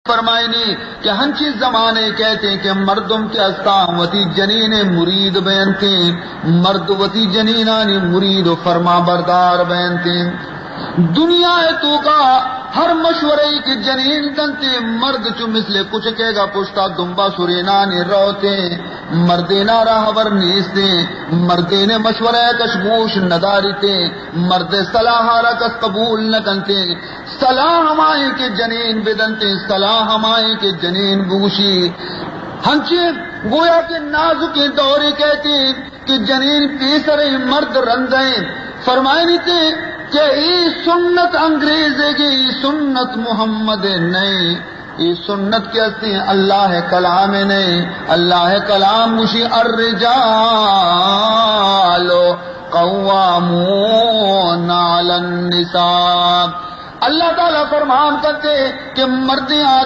فرمائنی کہ ہنچیں زمانے کئیت کہ مردم کہ استاں وتی جنین مرید بینت، مرد وتی جنینانی مرید و فرما بردار بینت۔ دنیا ءِ توکا ہر مشورہ ای کہ جنین دنت، مرد چو مثل کچکے گا پشتا دمبا سرینانی روت، مردینا را خبر نیست، مردین مشورہ کش گوش نداریت، مرد صلاح را کس قبول نکنت۔ صلاح ہمائیں کہ جنین بدنت، صلاح ہمائیں کہ جنین بگوشی۔ ہنچیں گویا کہ نازکیں دورے کئیت کہ جنین پیسریں، مرد رندیں۔ فرمائنیت کہ اے سنت انگریزے گی، اے سنت محمد نئیں، اے سنت کہ استیں اللہ کلام نئیں۔ اللہ کلام گوشی، الرجال قوامون علی النساء۔ اللہ تعالی فرمان کرتے کہ مردیں آدم